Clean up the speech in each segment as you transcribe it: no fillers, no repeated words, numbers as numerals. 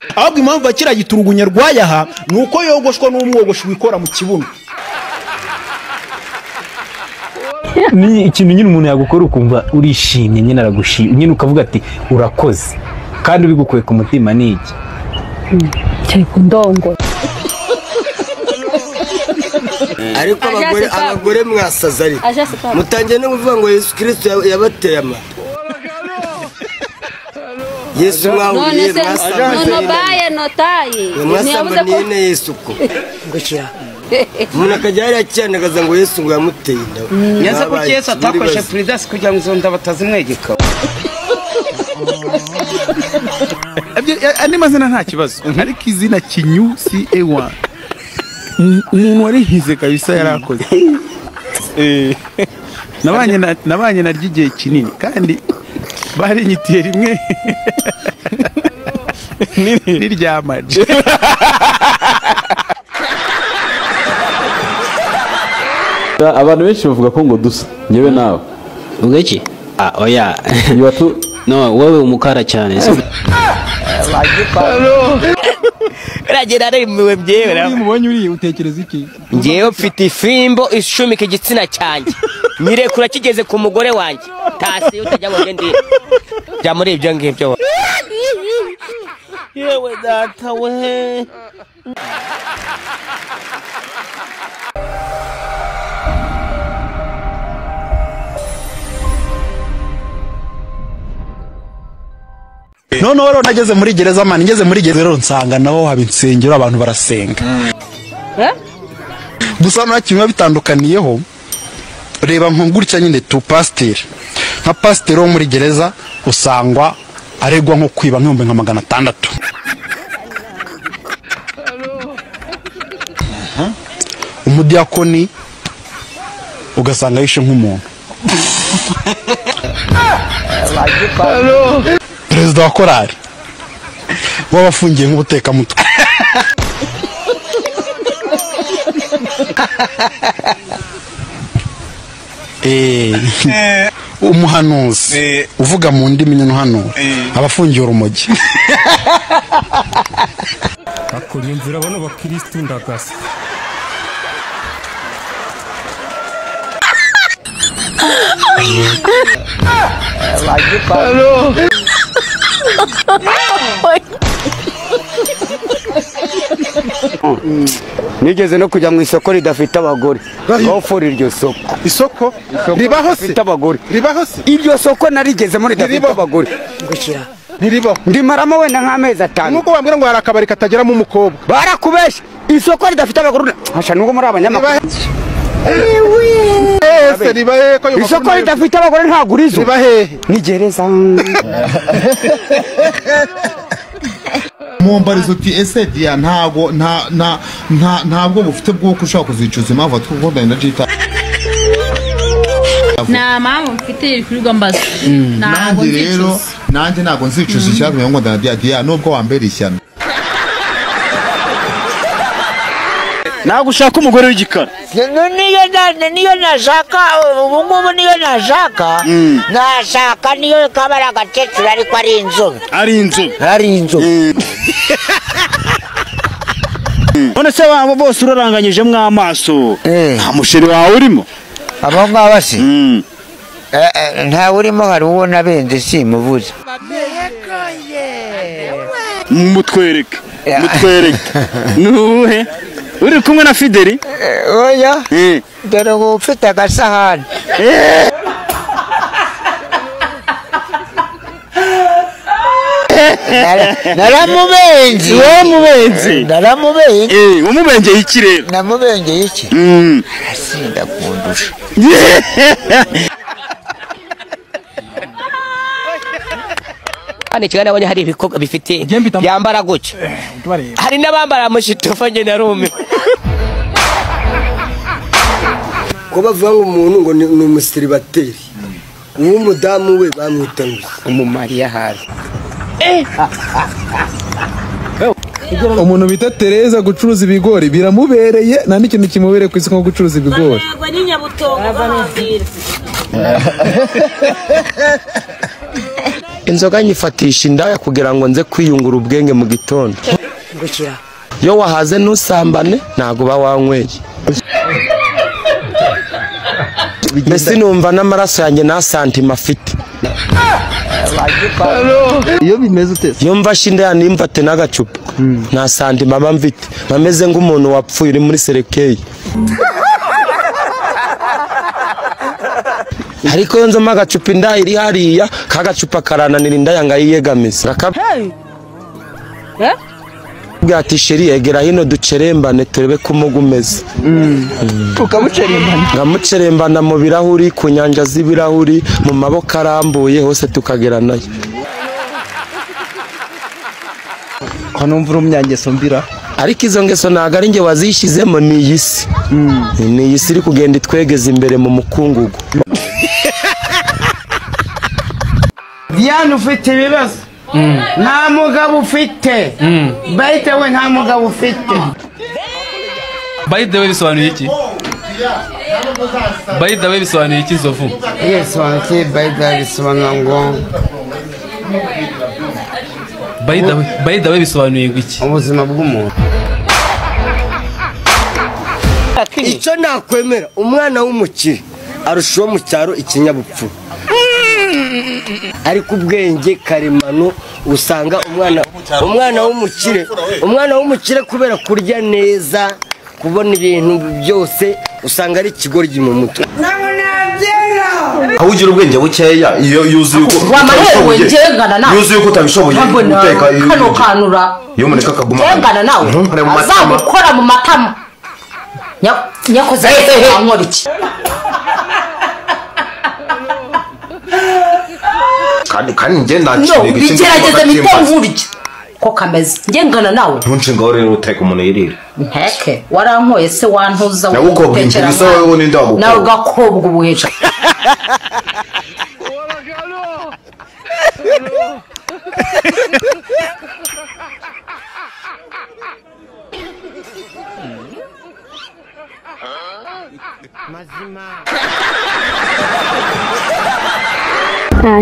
Ahubwo impamvu akira giturugunya rwayaha nuko yogoshwa n'umwogoshi wikora mu kibuno. Ni ikintu nyine umuntu yagukora ukumva urishimye nyine aragushimye nyine ukavuga ati urakoze kandi ubigukuye ku mutima ni iki? Cyari kundongo. Ariko abagore mwasaza ariko mutangiye no kuvuga ngo Yesu Kristo yabateye ama Yesu mwahuriye mwasambaniye na Yesu ko umuntu akajya hariya acyanagaza ngo Yesu ngo yamuteye inda. Nyaza kuki Yesu atakoresha Prudence kugira ngo izo nda batazimwegeka. Andi mazina nta kibazo ariko izina Kinyu si ewa umuntu warihize kabisa yarakoze. Nabanye naryo igihe kinini kandi barinyitiye rimwe niryamaje. Abantu benshi bavuga ko ngo dusa ngewe nawe. Uvuga iki? Ah oya. No, wewe umukara cyane. Biragera remewe byewe. Mubonye uri utekereza iki? Ngewe mfite ifimbo ishumika igitsina cyanjye. Nyirekura kigeze ku mugore wanjye. Tasi utajya ngo ngende. Jya muri ibyo ngibyo. Yewe data we. None rero nageze muri gereza man, ngeze muri gereza rero nsanga naho haba insengero abantu barasenga. Gusa nta kimwe bitandukaniyeho. Reba nko gutya nyine tu pasteur. Nka pasteur wo muri gereza usangwa aregwa nko kwiba nk'ibihumbi nka 600. Umudiakoni ugasanga yishe nk'umuntu. Perezida wa korali wabafungiye nk'ubutekamutwe. Umuhanuzi uvuga mu ndimi nyine uhanura abafungiye urumogi. Akunyumvira bano bakristu ndagasa. Nigeze no kujya mu isoko ridafite abagore. Gofora iryo soko. Isoko ribaho se? Abagore. Ribaho se? Iryo soko narigeze muri ridafite abagore. Ngukira. Ntiribaho. Ndimaramo wenda nk'amezi 5. Nuko bambwira ngo hari akabari katageramo umukobwa. Barakubesha. Isoko ridafite abagore. Hasha nubwo muri abanyamakuru. Isoko ridafite abagore ntagurizo. Riba hehe? Ni gereza. Mumbarizo uti ese dia ntago ntabwo bufite bw'uko ushaka kuzicuza impamvu atukundana na Jita. Nta mpamvu mfite ibikorwa mbaza. Ntabwo rero nanjye ntabwo nzicuza icyatumye ngundana na Dia nubwo wambera ishyano. Ntabwo ushaka umugore w'igikara. Niyo nashaka ubu ngubu niyo nashaka nashaka niyo kaba ari agakecuru ariko ari inzobe. Ari inzobe. Ari inzobe. None se abo bose uraranganyije mw'amaso nta musheri wawe urimo? Abo ngabo se ntawe urimo, hari uwo nabenze simuvuze. Mutwereke mutwereke nuhe uri kumwe na Fideli? Oya dore ubu ufite agasahani. Naramubenze. Wamubenze? Naramubenze. Wamubengeye iki rero? Namubengeye iki? Arasinda kundusha. Hano Kigali nabonye hari ibikorwa bifite byambara gutya. Hari n'abambara mushitufa nge narumiwe. Ko bavuga ngo umuntu ngo ni umusiribateri. Uw'umudamu we bamwita ngo umumariya habi. Umuntu bita Tereza gucuruza ibigori biramubereye, nta n'ikintu kimubereye ku isi nko gucuruza ibigori. Inzoga nyifatisha indaya kugira ngo nze kwiyungura ubwenge mu gitondo. Iyo wahaze ntusambane ntago uba wanyweye. Mbese numva n'amaraso yanjye nta santima afite. Iyo bimeze ute? Iyo mfashe indaya nimfate n'agacupa nta santima mba mfite, meze nk'umuntu wapfuye uri muri serekeyi. Ariko iyo nzoma agacupa indaya iri hariya, kagacupa karananira indaya ngayiyegamiza. Ati sheri egera hino ducerembane turebe ko umugu umeze. Ukamucerembana? Ngamucerembana mu birahuri, ku nyanja z'ibirahuri, mu maboko arambuye hose tukagera nayo. Ko numva uri umunyangeso mbira. Ariko izo ngeso ntago ari njye wazishyizemo, ni iyi si. Ni iyi si iri kugenda itwegeza imbere mu mukungugu. Diane ufite ibibazo. Nta mugabo ufite. By the way nta mugabo ufite. By the way bisobanuye iki? By the way bisobanuye iki Nzovu? Yes, bisobanuye by the way bisobanura ngo By the way bisobanuye iki? Ubuzima bw'umuntu. Icyo nakwemera umwana w'umukire arusha uwo mu cyaro ikinyabupfura. Ariko ubwenge karemano usanga umwana w'umukire kubera kurya neza, kubona ibintu byose, usanga ari ikigoryi mu mutwe. Aho ugira ubwenge bukeya iyo yuzuye uko yuzuye uko utabishoboye guteka kano kanura iyo mureka akaguma ngana nawe azagukora mu matama nyakoze ankora iki? Kandi njye nta bigerageza mite nkurya ko kameze njye ngana nawe ntunshinga rero uteka umuntu yirira nteke warankoye se wantuza nagukobwa impirisa wowe ninde wagukobwa nawe ugakobwa ubuheja.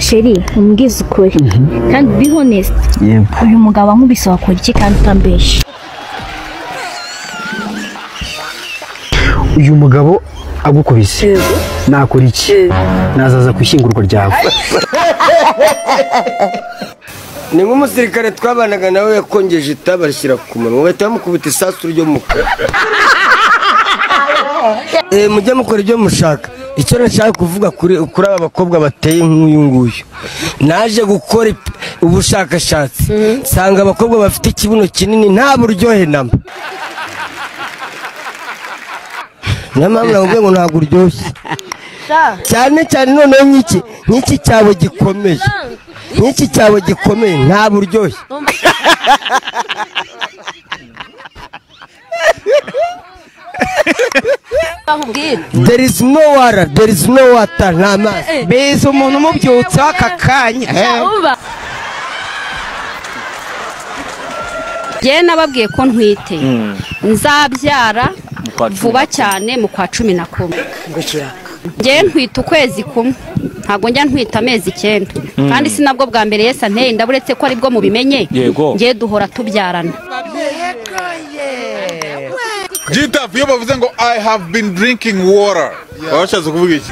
Sheri umbwize ukuri kandi be honest. Uyu mugabo ankubise wakora iki kandi utambeshe? Uyu mugabo agukubise nakora iki? Nazaza ku ishyingurwa ryawe. Ni nk'umusirikare twabanaga nawe yakongeje itabi arishyira ku munwa bahita bamukubita isasu ryo mu kanwa. Mujye mukora ibyo mushaka. Icyo nashaka kuvuga kuri aba bakobwa bateye nk'uyu nguyu, naje gukora ubushakashatsi nsanga abakobwa bafite ikibuno kinini nta buryohe namba. Niyo mpamvu nakubwiye ngo ntabwo uryoshye cyane cyane. Noneho nk'iki cyawe gikomeye, nk'iki cyawe gikomeye nta buryohe. There is no water, there is no water, nta mazi. Biza umuntu umubyutse aka kanya. Njye nababwiye ko ntwite nzabyara vuba cyane mu kwa 11. Njye ntwite ukwezi kumwe, ntabwo njya ntwita amezi 9. Kandi sinabwo bwa mbere Yesu anteye inda, uretse ko aribwo mubimenye. Njye duhora tubyarana. Gitafu iyo bavuze ngo I have been drinking water, bashatse kuvuga iki?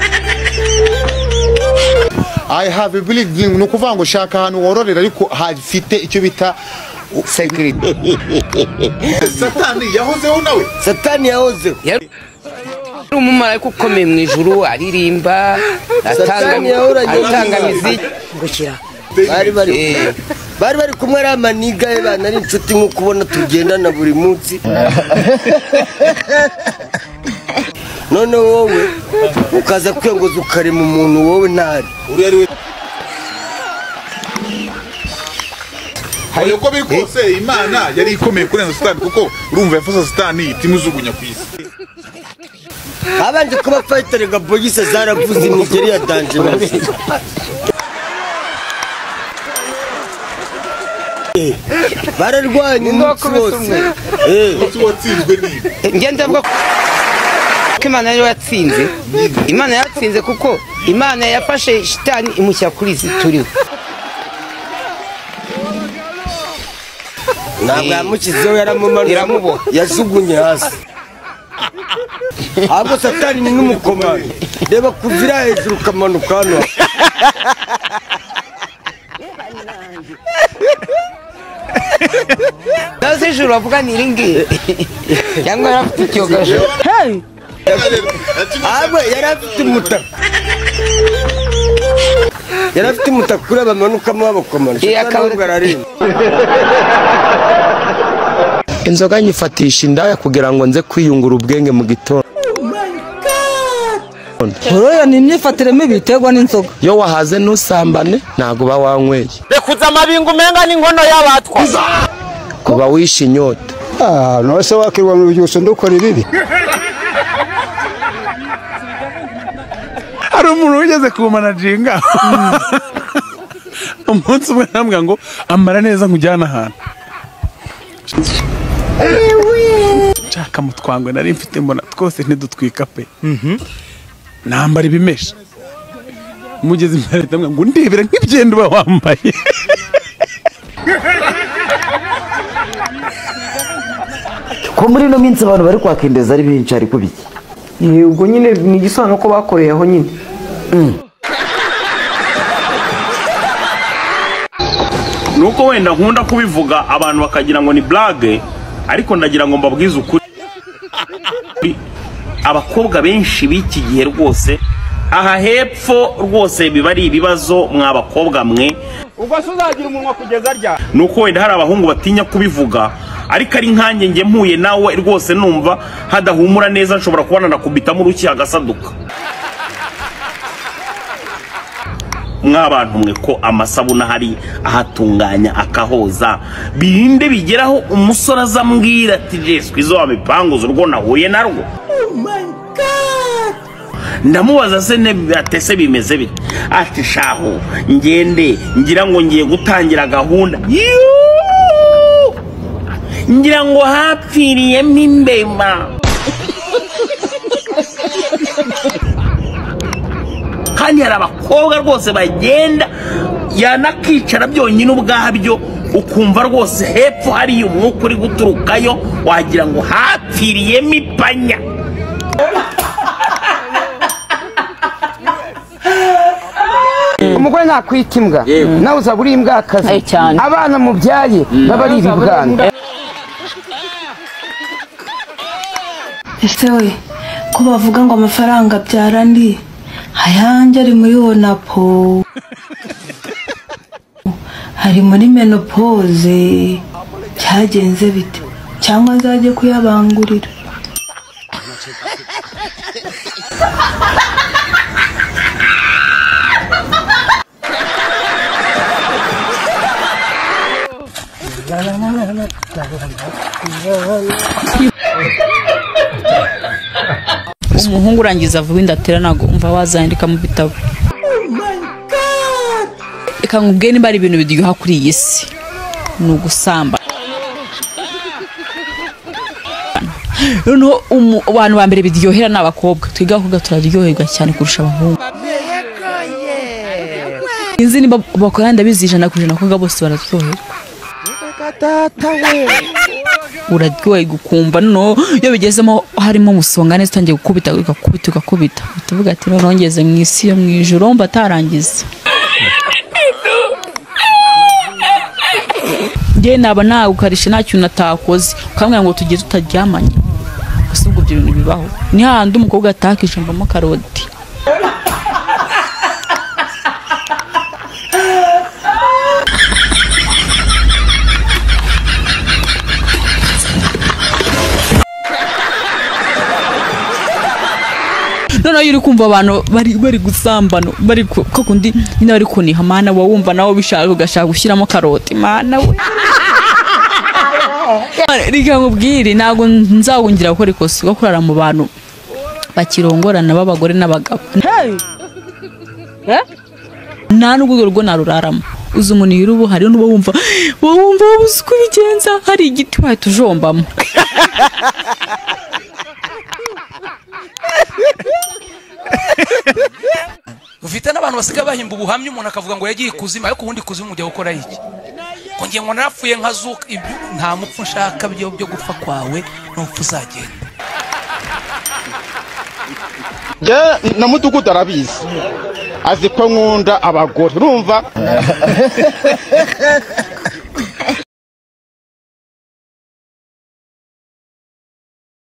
I have been drinking ni ukuvuga ngo shaka ahantu wororera ariko hafite icyo bita security. Satani yahozeho nawe. Satani yahozeho. Yari umumarayika ukomeye mu ijuru aririmba atanga miziki. Bari bari kumwe ari amaniga ye bana ari inshuti nk'uko ubona tugendana buri munsi. None wowe ukaza kwiyangoza ukarema umuntu wowe ntari. Uko biri kose Imana yari ikomeye kurenza Satani kuko urumva yafashe Satani itimujugunya ku isi. Habanje kuba fighter ga boyise zaravuze imigeri ya danger. Bararwanye umunsi wose. Watsinzwe ni njye ndavuga ko Imana yari yatsinze. Imana yatsinze kuko Imana yafashe shitani imushyira kuri izi turiho. Ntabwo yamushyizeho, yaramumanuye, Iramuboha. Yajugunye hasi. Ahubwo satani ni n'umukomando, reba kuvira hejuru ukamanuka hano. Naze ijuru bavuga ni iri ngiri cyangwa yari afite icyogajuru? Ahubwo yari afite umutaka, yari afite umutaka kuriya bamanukamo babakomando. Satani ahubwo ararinda. Inzoga nyifatisha indaya kugira ngo nze kwiyungura ubwenge mu gitondo. Oroya ni imyifatire mibi iterwa n'inzoga. Iyo wahaze ntusambane ntabwo uba wanyweye. Rekuza amabingo umenga n'inkono y'abatwa. Uba wishe inyota. Ah, nose wakirwa mu byuso ndukora ibibi. Hari umuntu wigeze kumanajinga umunsi umwe arambwira ngo amara neza nkujyane ahantu. Nshaka mu twangwe nari mfite mbona twose ntidutwika pe. Nambara ibimesha. Mugeze imbere ndamubwira ngo ndebera nk'ibyenda uba wambaye. Ko muri ino minsi abantu bari kwakendeza ari benshi, ariko biki? Ubwo nyine ni igisobanuro ko bakoreye aho nyine. Nuko wenda nkunda kubivuga abantu bakagira ngo ni blague, ariko ndagira ngo mbabwize ukuri. Abakobwa benshi b'iki gihe rwose aha hepfo rwose biba ari ibibazo mwa bakobwa mwe. Ubwo se uzagira umunwa kugeza rya? Nuko wenda hari abahungu batinya kubivuga, ariko ari nkanjye njye mpuye nawe rwose numva hadahumura neza, nshobora kubona nakubitamo urushyi agasaduka. Mwabantu mwe ko amasabuna hari ahatunganya akahoza, birinde bigeraho umusore azambwira ati Jesu izo wamipanguzo urwo nahuye narwo. Oh my God! Ndamubaza se atese bimeze bite? Ati shaho ngende ngira ngo ngiye gutangira gahunda. Yuuu! Ngira ngo hapfiriyemo imbeba. Kandi hari abakobwa rwose bagenda yanakicara byonyine ubwabyo ukumva rwose hepfo hari umwuka uri guturukayo wagira ngo hapfiriyemo ipanya. Umugore nakwita imbwa nawe uzaba uri imbwa akazi, abana mubyaye baba ari ibibwana. Ese we ko bavuga ngo amafaranga abyara andi, ayanjye ari muri wonapo, ari muri menopause, cyagenze bite? Cyangwa nzajye kuyabangurira? Umuhungu urangiza vuba indatera ntago umva wazandika mu bitabo. Reka nkubwire niba ari ibintu biryoha kuri iyi si ni ugusamba. Noneho abantu ba mbere biryohera ni abakobwa. Twiga abakobwa turaryoherwa cyane kurusha abahungu. Sinzi niba bakora ndabizi 100% abakobwa bose bararyoherwa. Uraryoherwa ukumva no iyo bigezemo harimo umusonga neza utangiye gukubita ugakubita ugakubita utuvuga ati noneho ngeze mu isi yo mu ijuru mba atarangiza. Njye naba nagukarisha nta kintu natakoze ukambwira ngo tujye tutaryamanye, gusa ubwo ibyo bintu bibaho. Ni hahandi umukobwa atakisha mvamo karoti. Noneho iyo uri kumva abantu bari gusambana bari ko kundi nyine bari kuniha mana, wowe wumva nawe bishaka ugashaka gushyiramo karoti mana we. Reka nkubwire ntabwo nzawungira gukora ikosa ryo kurara mu bantu bakirongorana b'abagore n'abagabo. Nta n'ubwo urwo naruraramo. Uzi umuntu yiri ubu hari n'uwo wumva wowe uzi uko ubigenza, hari igiti wahita ujombamo. Ufite n'abantu basigaye bahimba ubuhamya, umuntu akavuga ngo yagiye ikuzimu, ariko ubundi ikuzimu ujya gukora iki? Ngo ngiye ngo narapfuye nkazuka, ibyo nta mupfu nshaka byo byo gupfa kwawe n'upfu uzagenda. Njye na mudugudu arabizi, azi ko nkunda abagore, urumva.